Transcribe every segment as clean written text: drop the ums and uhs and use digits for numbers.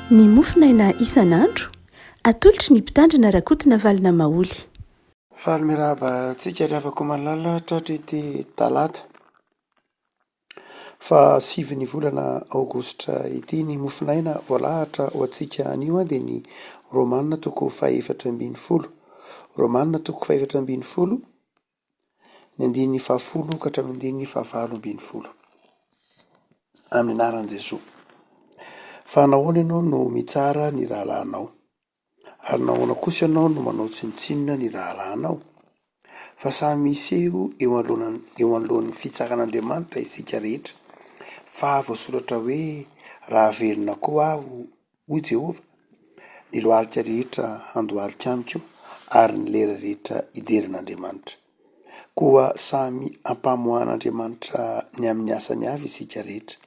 Ny mofonaina isan'andro, atolotry ny Mpitandrina Rakotonavalona Maholy. Faly miarahaba antsika ry havako malala tratry ity talata faha sivin'ny volana aogositra ity. Ny mofonaina voalahatra ho antsika anio dia ny Romana toko faha 14. Romana toko faha 14. Ny andininy fahafolo ka hatramin'ny andininy fahavalo ambin'ny folo. Amin'ny anaran'i Jesoa. Fa nahoana ianao no mitsara ny rahalahinao? Ary nahoana kosa ianao no manao tsinontsinona ny rahalahinao? Fa samy hiseho eo anoloana eo anoloan'ny fitsaran'Andriamanitra isika rehetra. Fa voasoratra hoe, Raha velona koa aho, Hoy Jehovah, Ny lohalika rehetra handohalika amiko, ary ny lera rehetra hidera an'Andriamanitra. Koa samy ampamoahan'Andriamanitra ny amin'ny asany avy isika rehetra.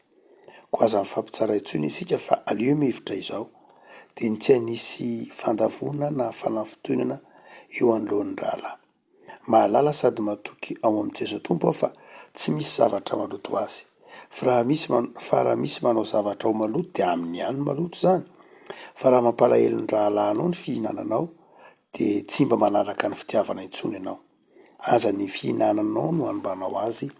Koa aza mifampitsara intsony isika fa aleo mihevitra izao, dia ny tsy hanisy fandavoana na fanafintohinana eo anoloan'ny rahalahy. Mahalala sady matoky ao amin'i Jeso Tompo aho fa tsy misy zavatra maloto azy. Fa raha misy fa raha misy manao zavatra ho maloto dia aminy ihany no maloto izany. Fa raha mampalahelo ny rahalahinao ny fihinananao dia tsy mba manaraka ny fitiavana intsony ianao. Aza ny fihinananao no anombanao azy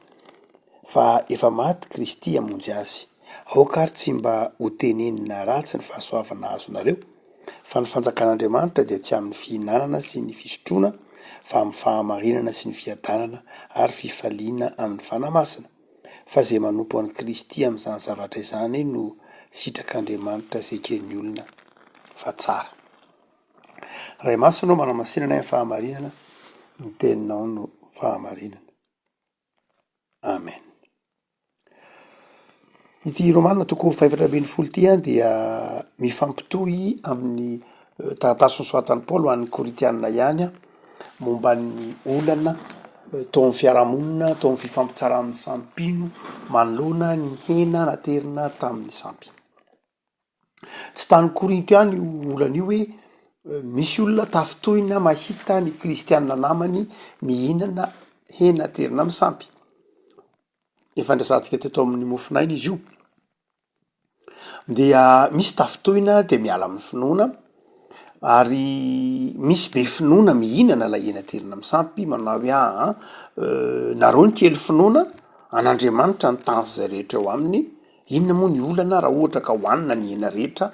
fa efa maty Kristy hamonjy azy. Aoka ary tsy mba ho tenenina ratsy ny fahasoavana azonareo Fa ny fanjakan'Andriamanitra dia tsy amin'ny fihinanana sy ny fisotroana, fa amin'ny fahamarinana sy ny fiadanana ary fifaliana amin'ny Fanahy Masina. Fa izay manompo an'i Kristy amin'izany zavatra izany no sitrak'Andriamanitra sy eken'ny olona fa tsara. Ray Masina ô, manamasina anay amin'ny fahamarinana, ny teninao no fahamarinana. Amen. Ity Romana toko fahefatra ambin'ny folo ity dia mifampitohy amin'ny taratasy nosoratan'i Paoly ho an'ny Korintiana ihany momba ny olana tao amin'ny fiarahamonina, tao amin'ny fifampitsaran'ny samy mpino manoloana ny hena naterina tamin'ny sampy. Tsy tany Korinto ihany io olana io hoe misy olona tafintohina mahita ny kristiana namany mihinana hena aterina amin'ny sampy. Efa niresahantsika teto amin'ny mofonaina izy io, dia misy tafintohina de miala amin'ny finoana ary misy be finoana mihinana ilay hena aterina amin'ny sampy manao hoe aa nareo ny kely finoana an'Andriamanitra ny tany sy izay rehetra eo aminy Inona moa ny olana raha ohatra ka hohanina ny hena rehetra,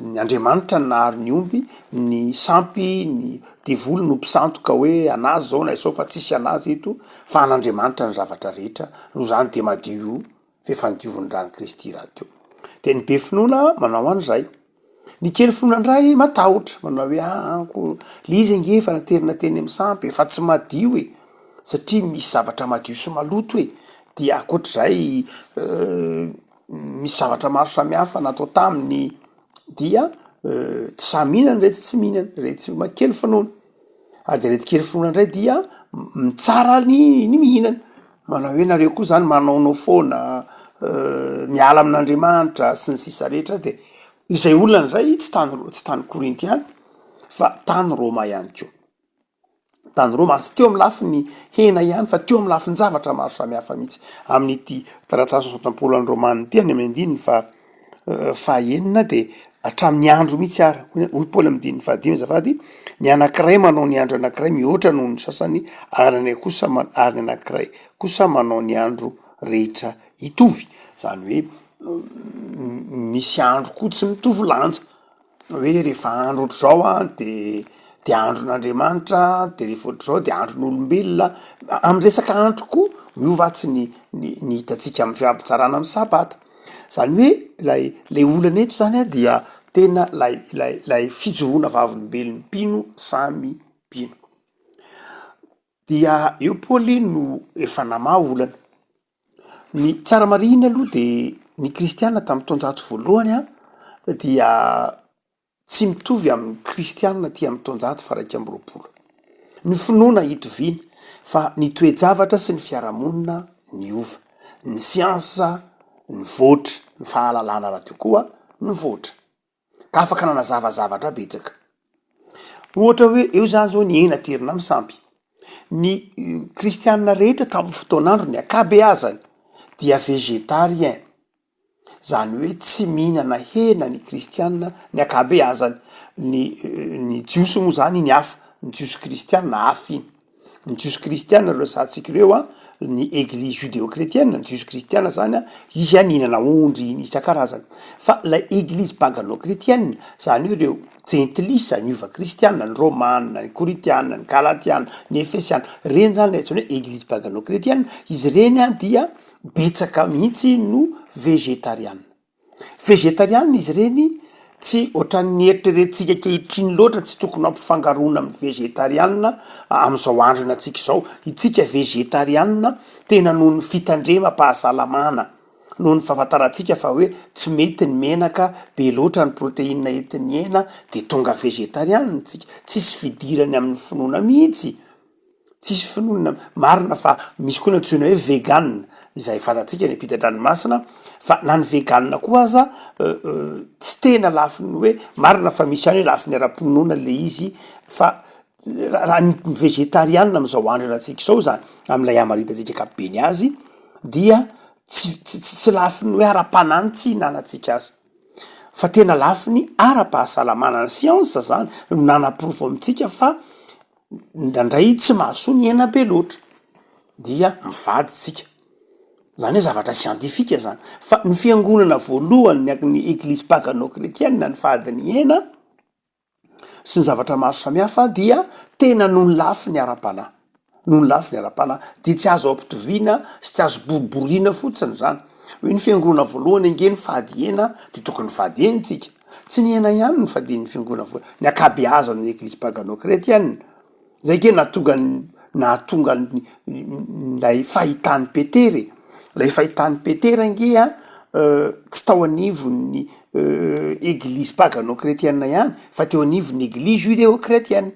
ny Andriamanitra no nahary ny omby, ny sampy, ny devoly no mpisandoka hoe anazy zao na izao fa tsisy anazy eto fa an'Andriamanitra ny zavatra rehetra, noho izany dia madio f'efa nodiovin'ny ran'i Kristy rahateo. De ny be finoana manao an'izay. Ny kely finoana indray matahotra, manao hoe aa ko le izy ange efa naterina teny amin'ny sampy, efa tsy madio e, satria misy zavatra madio sy maloto e, dia ankoatr'izay misy zavatra maro samihafa natao taminy dia tsy sahy mihinana iretsy tsy mihinana, iretsy kely finoana, ary de ireto kely finoana indray dia mitsara ny ny mihinana, manao hoe nareo koa zany manaonao foana, miala amin'Andriamanitra sy ny sisa rehetra de izay olona indray tsy tany tsy tany Korinto ihany fa tany Roma ihany koa, tany Roma ary tsy teo amy lafiny hena ihany fa teo amy lafin-javatra maro samihafa mihitsy, amin'ity taratasy nosoratan'i-Paoly any Romana ity any amin'ny andininy faha fahaenina de hatramin'ny andro mihitsy ary, hoy Paoly amin'ny andininy fahadimy azafady, ny anankiray manao ny andro anankiray mihoatra noho ny sasany ary ny kosa ary ny anankiray kosa manao ny andro rehetra hitovy, zany hoe misy andro koa tsy mitovy lanja, hoe rehefa andro ohatr'izao an de de andron'Andriamanitra, de rehefa ohatr'izao de andron'olombelona, amy resaka andro koa miova tsy ny ny hitantsika amy fifampitsarana amy sabata. Zany hoe ilay le olana eto zany an dia tena lay lay lay fijoroana vavolombelon'ny mpino samy mpino. Dia eo Paoly no efa namaha olana. Ny tsara marihina aloha de ny kristiana tamin'ny taonjato voalohany an dia tsy mitovy amin'ny kristiana aty amin'ny taonjato faha 21. Ny finoana itoviana fa ny toe-javatra sy ny fiarahamonina niova, ny siansa nivoatra, ny fahalalana rahateo koa nivoatra ka afaka nanazava zavatra betsaka. Ohatra hoe eo zany zao ny hena aterina amin'ny sampy, ny kristiana rehetra tamin'ny fotoan'androny ankabeazany dia vegetarien. Zany hoe tsy mihinana hena ny kristiana, ny ankabeazany. Ny ny jiosy moa zany iny hafa, ny jiosy kristiana hafa iny. Ny jiosy kristiana ireo resahantsika ireo an, ny eglizy judeo-chretienne, ny jiosy kristiana zany an, izy an nihinana ondry isan-karazany. Fa ilay eglizy pagano-chretienne, zany hoe ireo jentilisa niova kristiana, ny romana, ny koritiana, ny galatiana, ny efesiana, ireny zany ilay antsoina hoe eglizy pagano-chretienne, izy ireny an dia betsaka mihitsy no vegetariana. Vegetariana izy ireny, tsy ohatran'ny eritreretintsika ankehitriny loatra, tsy tokony hampifangaroana amin'ny vegetariana amin'izao andro iainantsika izao. Itsika vegetariana tena noho ny fitandremam-pahasalamana, noho ny fahafantarantsika fa hoe tsy mety ny menaka, be loatra ny protéine entin'ny hena de tonga vegetariana tsika. Tsisy fidirany amin'ny finoana mihitsy. Tsisy finoana, marina fa misy koa ny antsoina hoe vegan, izay fantatsika ny ampitan-dranomasina, fa na ny vegan koa aza tsy tena lafiny hoe, marina fa misy ihany hoe lafiny ara-pinoana le izy fa raha ny vegetariana am'zao andro iainantsika izao zany, am'lay hamaritantsika ankapobeny azy dia tsy tsy tsy lafiny hoe ara-panahy no tsy ihinanantsika azy. Fa tena lafiny ara-pahasalamana, ny siansa zany no nanaporofo amintsika fa Indraindray tsy mahasoa ny hena be loatra dia mivady tsika, zany hoe zavatra siantifika zany, fa ny fiangonana voalohany ny ny eglizy pagano-kretiana nifady ny hena sy ny zavatra maro samihafa dia tena noho ny lafiny ara-panahy, noho ny lafiny ara-panahy, de tsy azo ampitoviana sy tsy azo boriboriana fotsiny zany, hoe ny fiangonana voalohany ange nifady hena de tokony hifady hena tsika. Tsy ny hena ihany no fadian'ny fiangonana voa, ny ankabeazan'ny eglizy pagano-kretiana. Zay ange nahatonga ny nahatonga ny ilay fahitan'i Petera e. Ilay fahitan'i Petera ange an, tsy tao anivon'ny eglizy pagano-kretiana ihany fa teo anivon'ny eglizy judeo-kretiana.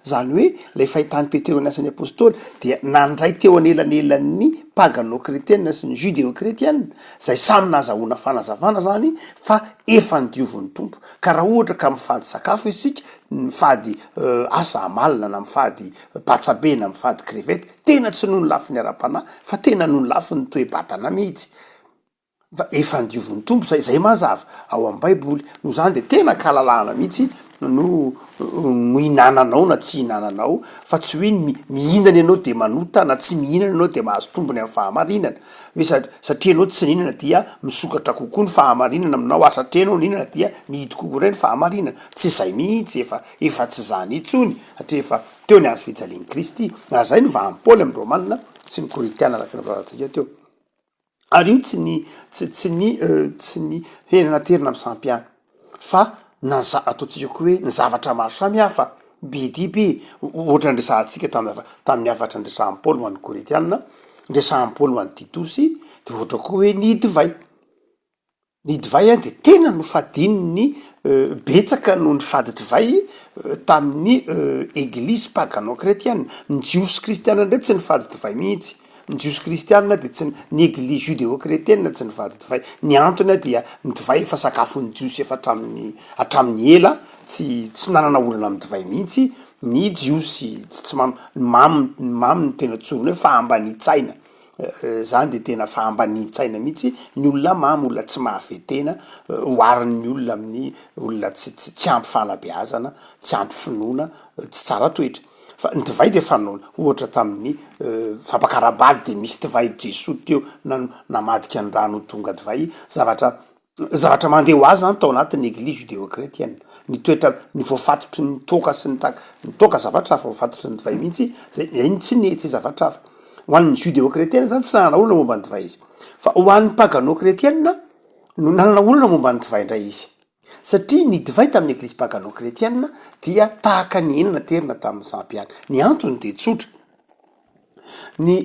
Izany hoe ilay fahitan'i Petera ny Asan'ny Apostoly dia nandray teo anelanelan'ny pagano-kretiana sy ny judeo-kretiana, izay samy nazahoana fanazavana izany fa efa nodiovin'ny Tompo. Ka raha ohatra ka mifady sakafo isika, mifady asa amalona na mifady patsa be na mifady crevette, tena tsy noho ny lafiny ara-panahy fa tena noho ny lafiny toe-batana mihitsy. Fa efa ndiovin'ny Tompo zay, zay mazava ao am baiboly, noho zany de tena ankalalahana mihitsy no no hinananao na tsy hinananao fa tsy hoe ny mihinana ianao de manota na tsy mihinana ianao de mahazo tombony am fahamarinana, hoe sa- satria ianao tsy nihinana dia misokatra kokoa ny fahamarinana aminao ary satria ianao nihinana dia mihidy kokoa indray ny fahamarinana, tsy zay mihitsy efa efa tsy zany intsony satria efa teo ny hazo fijalian'i Kristy, ary zay no vahan'i Paoly am Romana sy ny Korintiana araka ny voalazantsika teo. Ary io tsy ny tsy tsy ny tsy ny hena naterina amin'ny sampy ihany fa na za- ataontsika koa hoe ny zavatra maro samihafa be dia be, ohatra ny resahantsika tamin'ny tamin'ny hafatra niresahan'i Paoly ho an'ny Korintiana, niresahan'i Paoly ho an'i Titosy, de ohatra koa hoe ny divay. Ny divay dia tena nofadin'ny betsaka noho ny fady divay tamin'ny eglizy pagano-kretiana. Ny jiosy kristiana indray tsy nifady divay mihitsy. Ny jiosy kristiana dia tsy, ny eglizy judeo-kretiana tsy nifady divay. Ny antony dia ny divay efa sakafon'ny jiosy efa hatramin'ny hatramin'ny ela, tsy tsy nanana olana amin'ny divay mihitsy ny jiosy, tsy tsy mamo, ny mamy ny mamy no tena tsorina hoe fahambanian-tsaina. Zany de tena fahambanian-tsaina mihitsy, ny olona mamo, olona tsy mahafehy tena, oharin'ny olona amin'ny olona tsy tsy tsy ampy fahanabeazana, tsy ampy finoana, tsy tsara toetra. Fa ny divay de fanaony, ohatra tamin'ny fampakaram-bady de misy divay Jesoa teo na- namadika ny rano ho tonga divay, zavatra Zavatra mandeha ho azy zany tao anatin'ny eglizy judeo-kretiana. Ny toetra, ny voafatotry ny toaka sy ny tak-, ny toaka zavatra hafa, voafatotry ny divay mihitsy, zay zay ny tsy nety, zavatra hafa. Ho an'ny judeo-kretiana zany tsy nanana olana momba ny divay izy. Fa ho an'ny pagano-kretiana no nanana olana momba ny divay indray izy. Satria ny divay tamin'ny eglizy pagano-kretiana dia tahaka ny hena naterina tamin'ny sampy ihany. Ny antony dia tsotra. Ny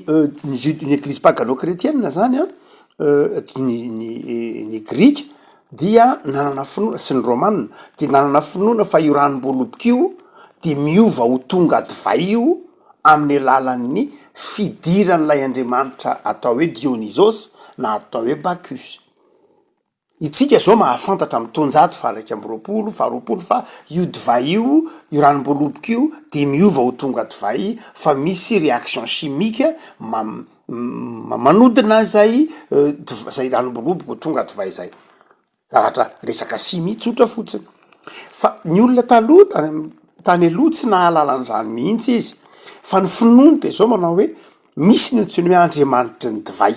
ny jud- ny eglizy pagano-kretiana zany an, ny ny ny grika dia nanana finoana sy ny romana dia nanana finoana fa io ranom-boaloboka io de miova ho tonga divay io amin'ny alalan'ny fidiran'ilay andriamanitra atao hoe Dionysos na atao hoe Bacchus. Itsika zao mahafantatra amin'ny taonjato faha 21, faha 20 fa io divay io, io ranom-boaloboka io dia miova ho tonga divay fa misy réaction chimique manodina izay div- zay ranom-boaloboka ho tonga divay zay. Zavatra resaka simia tsotra fotsiny. Fa ny olona taloha tany am- tany aloha tsy nahalala an'izany mihitsy izy. Fa ny finoany de zao manao hoe misy ny antsoiny hoe andriamanitry ny divay,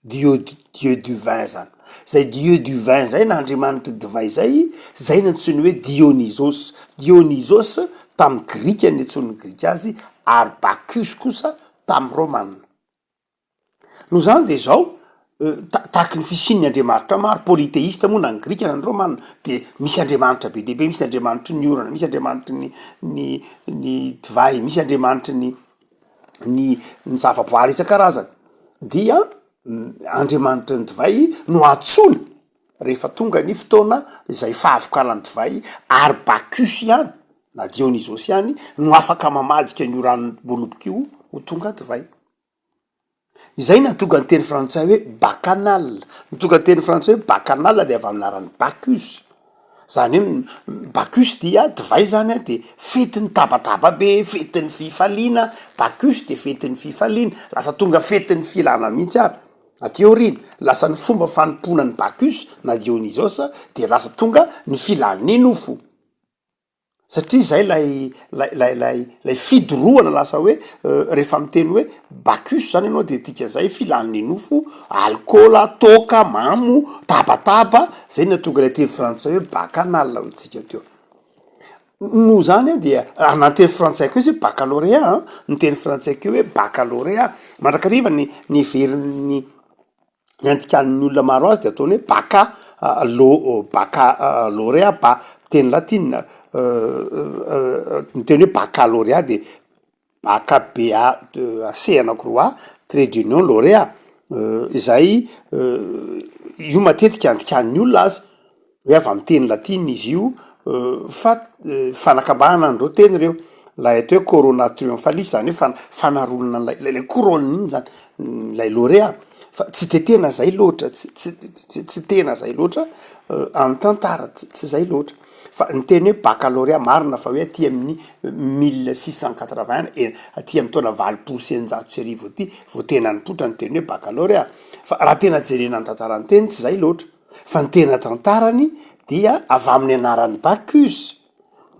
dieu dieu du vin zany. Zay dieu du vin zay na andriamanitry ny divay zay, zay no antsoiny hoe Dionysos. Dionysos tamin'ny grika no niantsoan'ny grika azy ary Bacchus kosa tamin'ny romana. Noho izany dia izao, tahaky ny fisian'ny andriamanitra maro, polythéiste moa na ny grika na ny romana, dia misy andriamanitra be dia be, misy andriamanitry ny orana, misy andriamanitry ny ny ny divay, misy andriamanitry ny ny ny zavaboary isan-karazany, dia andriamanitry ny divay no antsoina rehefa tonga ny fotoana izay fahavokaran'ny divay, ary Bacchus ihany na Dionysos ihany no afaka mamadika an'io ranom-boaloboka io ho tonga divay. Izay nahatonga ny teny frantsay hoe bacchanal. Ny tonga teny frantsay hoe bacchanal dia avy amin'ny anaran'i Bacchus. Izany hoe Bacchus dia divay zany an, de fetin'ny tabataba be, fetin'ny fifaliana, Bacchus de fetin'ny fifaliana, lasa tonga fetin'ny filana mihitsy ary aty aoriana. Lasa ny fomba fanompoana an'i Bacchus na Dionysos dia lasa tonga ny filan'ny nofo. Satria zay lay lay lay lay lay fidorohana lasa hoe rehefa miteny hoe Bacchus zany ianao de dikan'izay filan'ny nofo, alikaola, toaka, mamo, tabataba, zay no nahatonga ilay teny frantsay hoe bacchanal hoy tsika teo. Noho zany an dia na ny teny frantsay koa izy hoe baccalauréat an, ny teny frantsay koa hoe baccalauréat, mandrakariva ny ny heverin'ny ny andikan'ny olona maro azy de ataony hoe bacca lo- baccalauréat ba- teny latina ny teny hoe baccalauréat de bacca B A C anakiroa A trait d'union lauréat izay io matetika andikan'ny olona azy hoe avy amin'ny teny latina izy io fa fanakambahana an'ireo teny ireo, ilay atao hoe corona triomphalis zany hoe fan- fanaronana an'ilay ilay ilay couronne iny zany, ilay lauréat fa tsy de tena zay loatra, tsy tsy tsy tsy tena zay loatra amin'ny tantara, tsy tsy zay loatra fa ny teny hoe baccalauréat marina fa hoe aty amin'ny mille six cent quatre vingt e aty amin'ny taona 1680 aty vao tena nipoitra ny teny hoe baccalauréat fa raha tena jerena ny tantaran'ny teny tsy zay loatra. Fa ny tena tantarany dia avy amin'ny anaran'i Bacchus,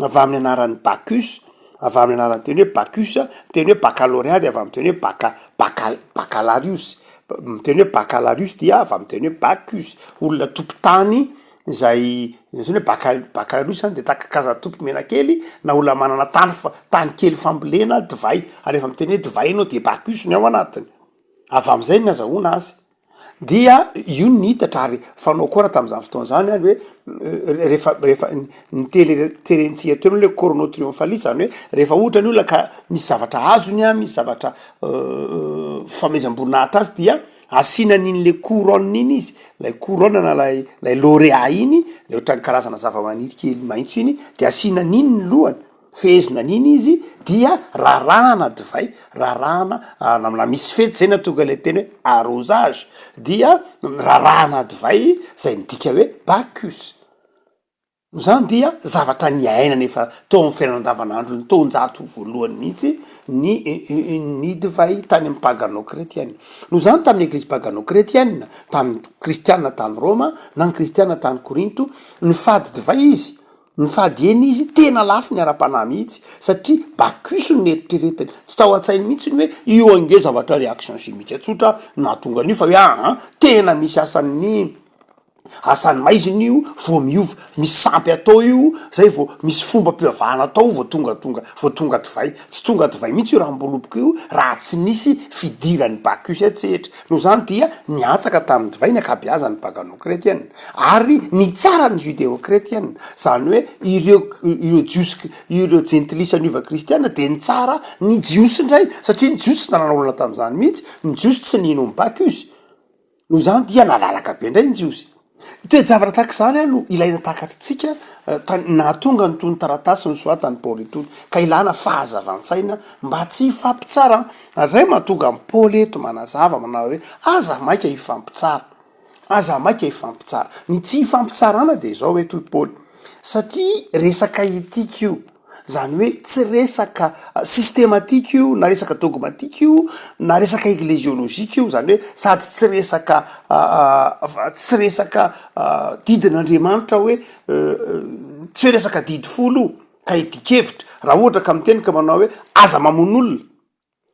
avy amin'ny anaran'i Bacchus, avy amin'ny anaran'ny teny hoe Bacchus, ny teny hoe baccalauréat dia avy amin'ny teny hoe bacca- bacca- baccalarius, ny teny hoe baccalarius dia avy amin'ny teny hoe Bacchus, olona tompon-tany izay antsoina hoe bacca- baccalarius zany de tahaka karazana tompo-menakely na olona manana tany fa- tany kely fambolena divay, ary rehefa miteny hoe divay ianao de Bacchus ny ao anatiny, avy am'zay no nazahoana azy. Dia io no nihitatra ary fanao koa raha tamin'izany fotoana izany ary hoe rehefa rehefa ny tele terentsika teo aloha le corona triomphalis zany hoe rehefa ohatra ny olona ka misy zavatra azony an, misy zavatra fanomezam-boninahitra azy dia asiana an'iny le couronne iny izy, lay couronne na lay lay lauréat iny le ohatran'ny karazana zava-maniry kely maitso iny de asiana an'iny ny lohany. Fehezina an'iny izy dia rarahana divay, rarahana na misy fety zay nahatonga ilay teny hoe arrosage dia rarahana divay zay midika hoe Bacchus. Noho izany dia zavatra niainana efa teo amin'ny fiainana andavanandron'ny taonjato voalohany mihitsy ny ny divay tany amin'ny pagano kretiana. Noho izany tamin'ny eglizy pagano kretiana, tamin'ny kristiana tany Roma na ny kristiana tany Korinto, nifady divay izy Nifady hena izy, tena lafo ny ara-panahy mihitsy satria Bacchus no neritreretiny. Tsy tao an-tsainy mihitsy ny hoe io ange zavatra réaction chimique tsotra no nahatonga an'io fa hoe aa tena misy asan'ny asan'ny maizina io vao miova, misy sampy atao io zay vao misy fombam-pivavahana atao vao tonga tonga vao tonga divay. Tsy tonga divay mihitsy io ranom-boaloboka io raha tsy nisy fidiran'i Bacchus an-tsehatra. Noho izany dia nihataka tamin'ny divay ny ankabeazan'ny pagano-kretiana, ary nitsara ny judeo-kretiana, izany hoe ireo ireo jiosy ireo jentilisa niova kristiana dia nitsara ny jiosy indray, satria ny jiosy tsy nanana olana tamin'izany mihitsy, ny jiosy tsy nino an'i Bacchus. Noho izany dia nalalaka be indray ny jiosy. Toe-javatra tahaka izany no ilaina takatritsika tany nahatonga an'itony taratasy nosoratan'i Paoly itony, ka ilana fahazavan-tsaina mba tsy hifampitsara. Ary izay mahatonga an'i Paoly eto manazava manao hoe aza maika hifampitsara, aza maika hifampitsara. Ny tsy hifampitsarana dia izao eto hoy Paoly, satria resaka etika io. Izany hoe tsy resaka systematique io na resaka dogmatique io na resaka ecclesiologique io, izany hoe sady tsy resaka tsy resaka didin'Andriamanitra hoe tsy hoe resaka didy folo io ka hidian-kevitra, raha ohatra ka miteny ka manao hoe aza mamono olona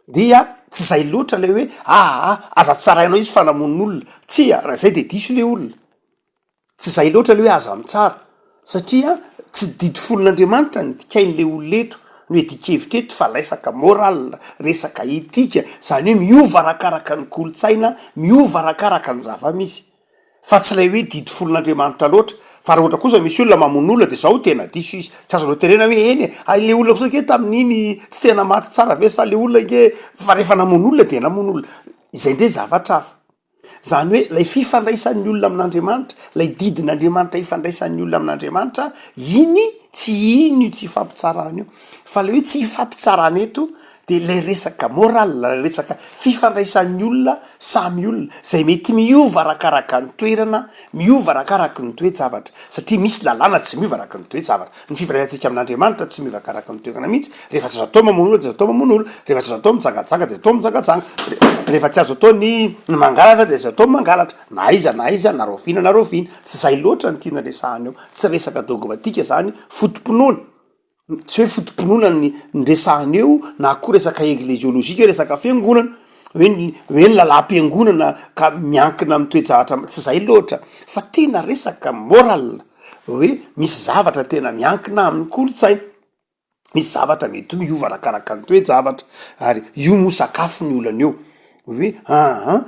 dia tsy zay loatra le hoe aa aza tsarainao izy fa namono olona, tsia raha zay de diso le olona. Tsy izay loatra le hoe aza mitsara satria tsy didy folon'Andriamanitra ny dikain'le olona eto, ny hoe dikevitra eto fa resaka moral, resaka etika, zany hoe miova arakaraka ny kolontsaina, miova arakaraka ny zava-misy fa tsy ilay hoe didy folon'Andriamanitra loatra fa raha ohatra kosa misy olona mamono olona de zao tena diso izy, tsy azonao tenena hoe eny e, hay le olona kosa ange tamin'iny tsy tena maty tsara ve sa le olona ange fa rehefa namono olona de namono olona, izay ndray zavatra hafa. Izany hoe ilay fifandraisan'ny olona amin'Andriamanitra, ilay didin'Andriamanitra ifandraisan'ny olona amin'Andriamanitra, iny tsy iny io tsy ifampitsarana io. Fa ilay hoe tsy ifampitsarana eto dia ilay resaka moral, ilay resaka fifandraisan'ny olona samy olona, izay mety miova arakaraka ny toerana, miova arakaraky ny toe-javatra. Satria misy lalàna tsy miova araky ny toe-javatra. Ny fifandraisantsika amin'Andriamanitra tsy miova arakaraka ny toerana mihitsy, rehefa tsy azo atao mamono olona dia azo atao mamono olona, rehefa tsy azo atao mijangajanga dia atao mijangajanga, rehefa tsy azo atao ny ny mangalatra dia azo atao ny mangalatra, na aiza na aiza, na rahoviana na rahoviana. Tsy izay loatra no tiana resahana eo, tsy resaka dogmatika izany, foto-pinoana, tsy hoe foto-pinoana ny ny resahana eo na koa resaka egliziolojika hoe resaka fiangonana, hoe ny hoe ny lalam-piangonana ka miankina amin'ny toe-javatra, tsy izay loatra fa tena resaka moral hoe misy zavatra tena miankina amin'ny kolontsaina. Misy zavatra mety miova arakaraka ny toe-javatra, ary io moa sakafo ny olana eo, hoe aa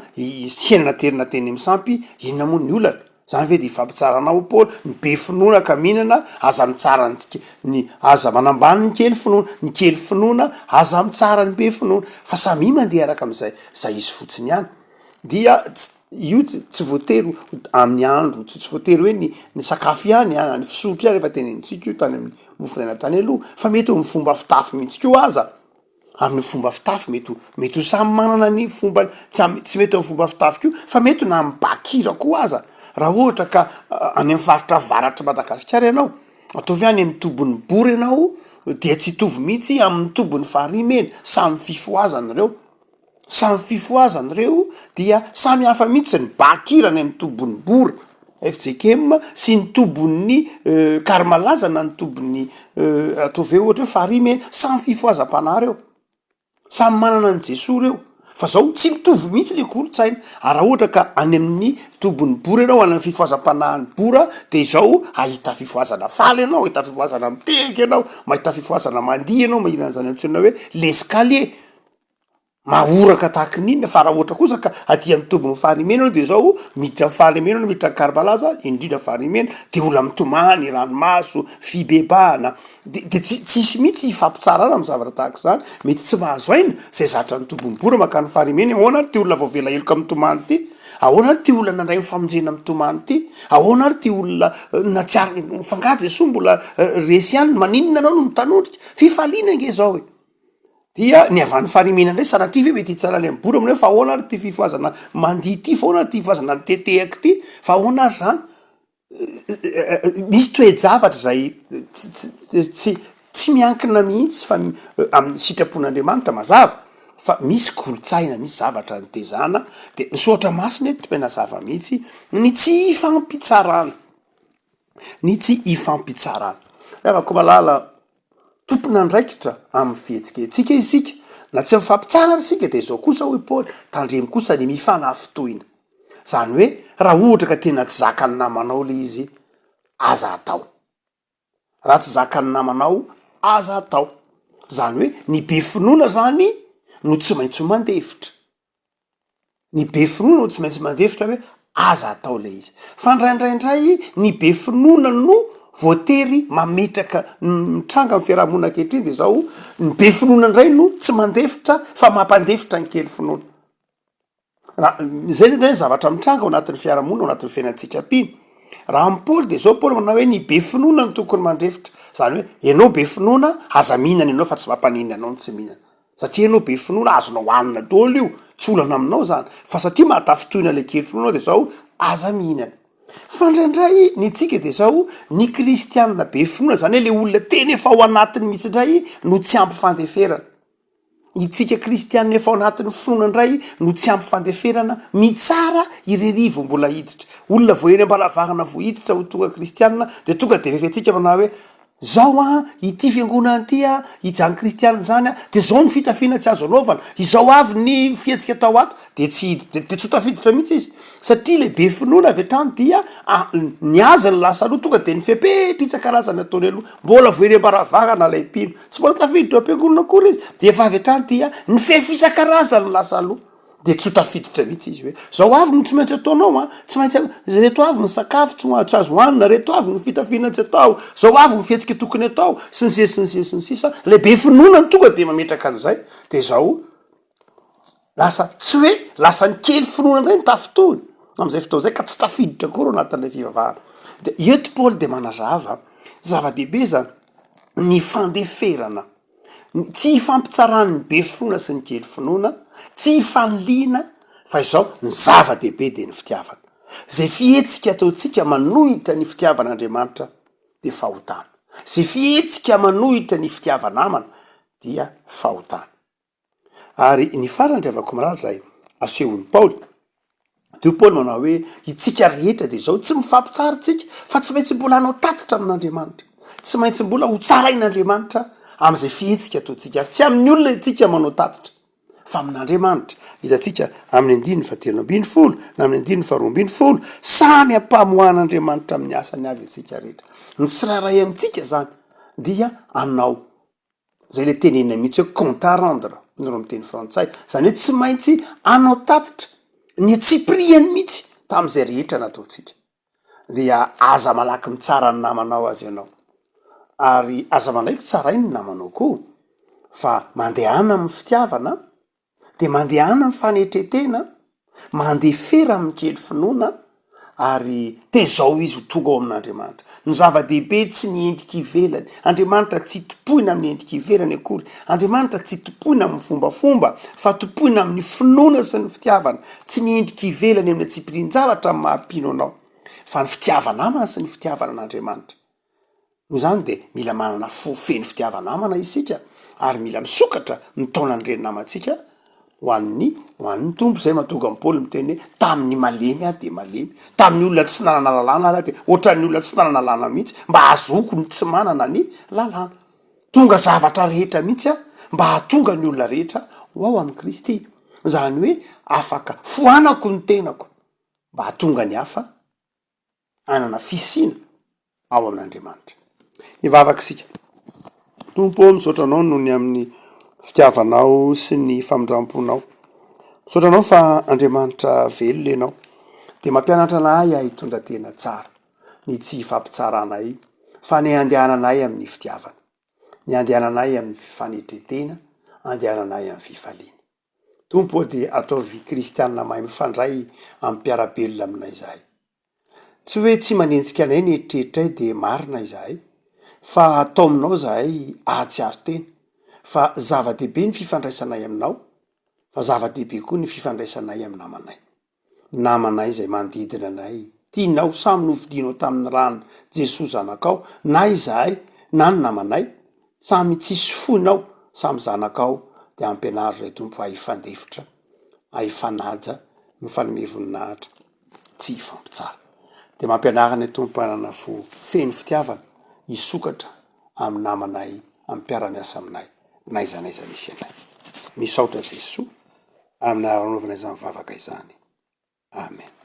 hena naterina teny amin'ny sampy, inona moa ny olana? Zany ve de ifampitsarana ao Paoly? Ny be finoana ka mihinana, aza mitsara ny tsy ny aza manambany ny kely finoana, ny kely finoana aza mitsara ny be finoana, fa samia mandeha araka amin'izay zay izy fotsiny ihany. Dia tsy io tsy voatery ho amin'ny andro, tsy tsy voatery hoe ny ny sakafo ihany an, na ny fisotro ihany efa tenenintsika io tany amin'ny mofonaina tany aloha, fa mety ho ny fomba fitafy mihitsy koa aza, amin'ny fomba fitafy mety ho mety ho samy manana ny fombany, tsy amy tsy mety amin'ny fomba fitafy koa fa mety na amin'ny bakira koa aza, raha ohatra ka any amin'ny faritra avaratr'i Madagasikara ianao, ataovy hoe any amin'ny tobin'ny Bora ianao dia tsy hitovy mihitsy amin'ny tobin'ny Farihimena, samy fifohazana ireo. Samy fifohazana ireo dia samy hafa mihitsy ny bakira any amin'ny tobin'ny Bora, fjkm, sy ny tobin'ny Karmalaza na ny tobin'ny ataovy hoe ohatra hoe Farihimena, samy fifohazam-panahy ireo, samy manana an'i Jesoa ireo, fa zao tsy mitovy mihitsy le kolontsaina, ary raha ohatra ka any amin'ny tobin'ny Bora ianao, any amin'ny fifohazam-panahin'ny Bora de izao ahita fifohazana faly ianao, ahita fifohazana mitehaka ianao, mahita fifohazana mandihy ianao, mahita an'izany antsoina hoe l'escalier. Mahoraka tahaky ny inona fa raha ohatra kosa ka aty amin'ny tobin'ny Farihimena aloha de zao miditra amin'ny Farihimena aloha miditra Ankarimalaza indrindra Farihimena de olona mitomany ranomaso fibebahana de de tsy tsisy mihitsy hifampitsarana amin'ny zavatra tahaka izany mety tsy mahazo aina zay zatra ny tobin'ny Bora mankany Farihimena ahoana ary ty olona voavela heloka mitomany ty ahoana ary ty olona nandray ny famonjena mitomany ty ahoana ary ty olona natsiaro fa nga Jesoa mbola resy ihany maninona anao no mitanondrika fifaliana ange zao e. Dia ny avy any Farihimena indray sanatria ve mety hitsara any amin'ny Bora aminao hoe fa ahoana ary ity fifohazana mandihy ity, fa ahoana ary ity fifohazana mitetehaka ity, fa ahoana ary izany? Misy toe-javatra izay tsy tsy tsy miankina mihitsy fa amin'ny sitrapon'Andriamanitra mazava fa misy kolontsaina, misy zavatra nitezana de ny soratra masina eto tena mazava mihitsy ny tsy ifampitsarana, ny tsy ifampitsarana. Ry havako malala. Tompon'andraikitra amin'ny fihetsiketsika isika, na tsy mifampitsara ary isika dia izao kosa hoy Paoly, tandremo kosa ny mifanafintohina. Izany hoe raha ohatra ka tena tsy zakan'ny namanao ilay izy, aza atao. Raha tsy zakan'ny namanao, aza atao. Izany hoe ny be finoana izany no tsy maintsy mandefitra. Ny be finoana no tsy maintsy mandefitra hoe aza atao ilay izy. Fa indraindray indray ny be finoana no voatery mametraka ny mitranga amin'ny fiarahamonina ankehitriny dia izao, ny be finoana indray no tsy mandefitra fa mampandefitra ny kely finoana. Raha izay indray ny zavatra mitranga ao anatin'ny fiarahamonina, ao anatin'ny fiainantsika mpino. Raha amin'i Paoly dia izao Paoly manao hoe ny be finoana no tokony mandefitra. Izany hoe ianao be finoana aza mihinana ianao fa tsy mampaninona anao ny tsy mihinana. Satria ianao be finoana azonao hanina daholo io, tsy olana aminao zany, fa satria mahatafintohina ilay kely finoana de zao aza mihinana. Fa indraindray ny antsika dia zao, ny kristianina be finoana, zany hoe le olona tena efa ao anatiny mihitsy indray no tsy ampy fandeferana. Itsika kristianina efa ao anatin'ny finoana indray no tsy ampy fandeferana, mitsara irery vao mbola hiditra. Olona vao eny am-baravarana vao hiditra ho tonga kristianina dia tonga dia rehefa manao hoe Zao an, ity fiangonana ity an, izany kristianina izany an, dia zao ny fitafiana tsy azo anaovana, izao avy ny fihetsika atao ato, dia tsy hiditra, dia tsy ho tafiditra mihitsy izy. Satria ilay be finoana avy hatrany dia ny azy ny lasa aloha, tonga dia ny fepetra isan-karazany ataony aloha. Mbola vao eny am-baravarana ilay mpino, tsy mbola tafiditra ao am-piangonana akory izy, dia efa avy hatrany dia ny fefy isan-karazany no lasa aloha. De tsy ho tafiditra mihitsy izy hoe zao avy no tsy maintsy ataonao an, tsy maintsy reto avy ny sakafo tsy tsy azo hohanina, reto avy ny fitafiana tsy atao, zao avy ny fihetsika tokony atao, sy ny sisa sy ny sisa sy ny sisa, le be finoana no tonga de mametraka an'izay, de zao lasa tsy hoe lasa ny kely finoana indray no tafintohina am'zay fotoana zay ka tsy tafiditra akory ao anatin'ilay fivavahana. De eto Paoly de manazava, zava-dehibe zany ny fandeferana. Tsy hifampitsaran'ny be finoana sy ny kely finoana, tsy hifaniliana, fa izao, ny zava-dehibe dia ny fitiavana. Izay fihetsika ataontsika manohitra ny fitiavan'Andriamanitra dia fahotana. Izay fihetsika manohitra ny fitiava-namana dia fahotana. Ary ny farany ry havako malala izay asehon'i Paoly, dia hoy Paoly manao hoe, itsika rehetra dia izao, tsy mifampitsara isika fa tsy maintsy mbola hanao tatitra amin'Andriamanitra, tsy maintsy mbola ho tsarain'Andriamanitra amin'izay fihetsika ataontsika, ary tsy amin'ny olona isika manao tatitra fa amin'Andriamanitra. Hitantsika amin'ny andininy fahatelo ambin'ny folo na amin'ny andininy faharoa ambin'ny folo, samy ampamoahan'Andriamanitra amin'ny asany avy isika rehetra. Ny tsirairay amintsika izany dia hanao Zay le tenenina mihitsy hoe compte à rendre hoy nareo amin'ny teny frantsay, zany hoe tsy maintsy hanao tatitra ny antsipiriany mihitsy tamin'izay rehetra nataontsika. Dia aza malaky mitsara ny namanao aza ianao, ary aza manaiky tsarainy ny namanao koa fa mandehana amin'ny fitiavana Dia mandehana amin'ny fanetren-tena, mandefera amin'ny kely finoana, ary tezao izy ho tonga ao amin'Andriamanitra. Ny zava-dehibe tsy ny endrika ivelany. Andriamanitra tsy tompoina amin'ny endrika ivelany akory. Andriamanitra tsy tompoina amin'ny fombafomba, fa tompoina amin'ny finoana sy ny fitiavana. Tsy ny endrika ivelany amin'ny antsipirian-javatra no maha mpino anao, fa ny fitiava-namana sy ny fitiavana an'Andriamanitra. Noho izany dia mila manana fo feno fitiava-namana isika ary mila misokatra mitaona an'ireny namantsika ho an'ny ho an'ny Tompo. Izay mahatonga an'i Paoly miteny hoe tamin'ny malemy aho dia malemy, tamin'ny olona tsy nanana lalàna ary aho dia ohatran'ny olona tsy nanana lalàna mihitsy mba hahazoako ny tsy manana ny lalàna. Tonga zavatra rehetra mihitsy aho mba hahatonga ny olona rehetra ho ao amin'i Kristy. Izany hoe afaka foanako ny tenako mba hahatonga ny hafa hanana fisiana ao amin'Andriamanitra. Hivavaka isika. Tompo ô, misaotra Anao noho ny amin'ny fitiavanao sy ny famindram-ponao. Misaotra Anao fa Andriamanitra velona Ianao, dia mampianatra anay ahy hitondra tena tsara, ny tsy hifampitsaranay, fa ny handehananay amin'ny fitiavana, ny handehananay amin'ny fifanetren-tena, handehananay amin'ny fifaliana. Tompo ô dia ataovy kristianina mahay mifandray amin'ny mpiara-belona aminay izahay. Tsy hoe tsy manenjika anay ny eritreritray dia marina izahay, fa taominao izahay hahatsiaro tena fa zava-dehibe ny fifandraisanay aminao, fa zava-dehibe koa ny fifandraisanay amin'ny namanay. Namanay izay manodidina anay, tianao, samy nofidinao tamin'ny ràn'i Jesoa Zanakao, na izahay na ny namanay, samy tsisy foinao, samy zanakao, dia ampianaro izay Tompo hahay hifandefitra, hahay hifanaja, mifanome voninahitra, tsy hifampitsara. Dia mampianara anay Tompo hanana fo feno fitiavana, hisokatra amin'ny namanay, amin'ny mpiara-miasa aminay, n'aiza n'aiza misy anay. Misaotra Jesoa. Amin'ny anaovana izany vavaka izany. Amen.